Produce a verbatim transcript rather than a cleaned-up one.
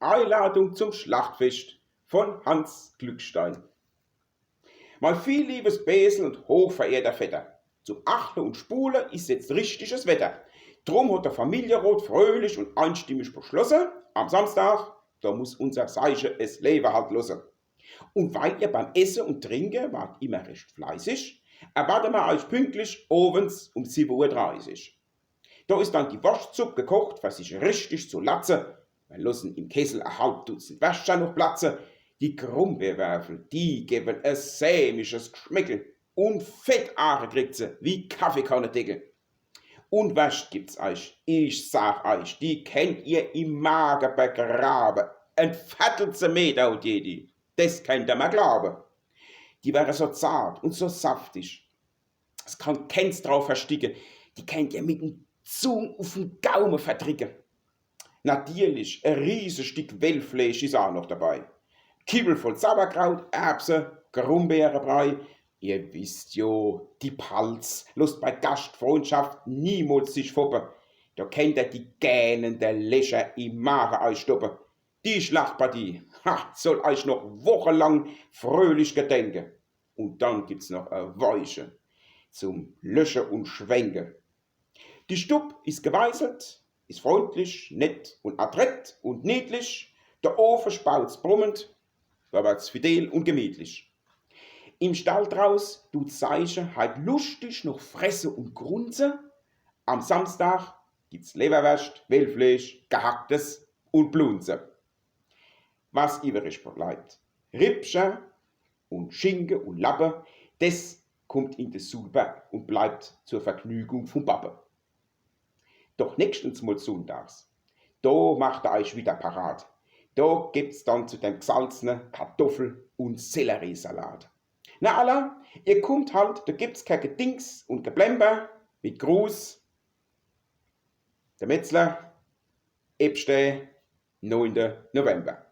Einladung zum Schlachtfest von Hanns Glückstein. Mein viel liebes Bäsel und hochverehrter Vetter, zum Achle und Spule is jetzt richtiges Wetter. Drum hat der Familierot fröhlich und einstimmig beschlosse, am Samstag, da muss unser Seiche es Lewe halt losse. Und weil ihr beim Esse und Trinke wart immer recht fleißig, erwarte mer eich pünktlich owens um siwwe Uhr dreißig. Do is dann die Worschtsupp gekocht, fer sich richtig zu latze. Mer lossen im Kessel e halb Dutzend Wärschtcher noch platze. Die Grumbeerwerfel, die gewen e sämisches Gschmäckel. Und Fettaare kriegt se wie Kaffeekannedeckel. Und Wärscht gibt's eich, ich sag eich, die kennt ihr im Mage begrabe. E Vertel Zentimeter und jedi, des kennt er mer glabe. Die wäre so zart und so saftig, es kann kens drauf ersticke. Die kennt ihr mit dem Zung uf den Gaume verdricke. Natierlich e Riesestick Wellfleesch is aa noch dabei. Kiwwel voll Sauerkraut, Erbse, Grumbeerebrei. Ihr wisst jo, die Palz losst bei Gastfreundschaft niemals sich foppe. Do kennt er die gähnende Lecher im Mage eistoppe. Die Schlachtpartie, ha, soll eich noch wochelang fröhlich gedenke. Und dann gibt's noch e Weiche zum Lösche und Schwenke. Die Stubb is geweißelt, is freundlich, nett und adrett und niedlich. Der Ofe spaut's brummend, da werd's fidel und gemietlich. Im Stall draus dut Seiche halt luschtig noch fresse und grunze. Am Samstag gibt's Lewwerwärscht, Wellfleesch, Gehacktes und Blunze. Was iwwrig bleibt, Rippcher und Schinke und Lappe, des kummt in de Suppe und bleibt zur Vergnügung vum Bappe. Doch nächstens mol sunntags, do macht er eich widder parat. Do gibt's dann zu dem Gsalzne Kartoffel- und Selleriesalat. Na alla, ihr kummt halt, do gibt's kee Gedings und Geblember. Mit Gruß, der Metzler, Eppstää, neunter November.